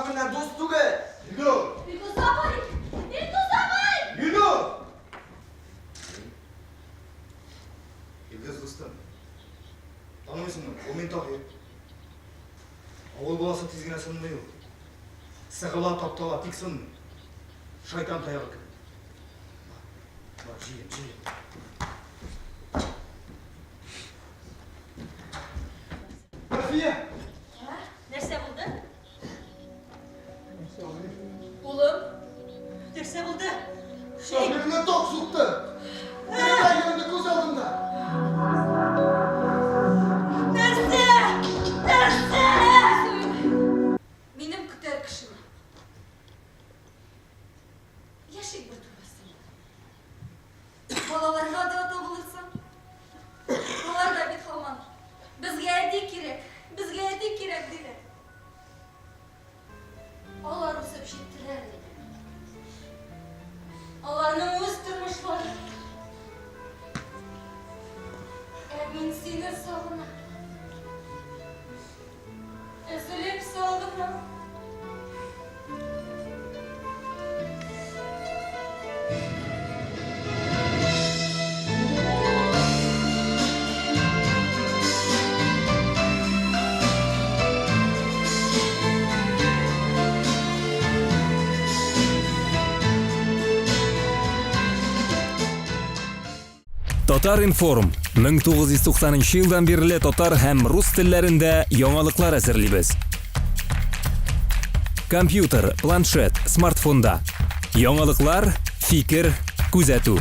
бүгеннән дус түгел. Илнур! Илдус абый! Илдус абый! Илнур! Илдус дустым. Танымыйсыңмы? Ул мин Таһир. Авыл баласы тиз генә сынмый ул. Сыгыла, таптала, тик сынмый. Шайтан таягы кебек. Бар, бар, җыен, җыен. Рафия! Нәрсә булды? Улым, нәрсә булды? Шагыйрьне ток сукты. Тереләй йөрде күз алдында. Нәрсә? Нәрсә? Минем көтәр кешем. Яшик бер түбәсендә. Балаларга да ата булырсың. Алар да бит һаман безгә әти кирәк, безгә әти кирәк диләр. Алар үсеп җиттеләр инде. Аларның үз тормышлары. Ә мин сине сагынам. Өзелеп сагынам. Татар-информ 1990 елдан бирле татар һәм рус телләрендә яңалыклар әзерлибез. Компьютер, планшет, смартфонда. Яңалыклар, фикер, күзәтү.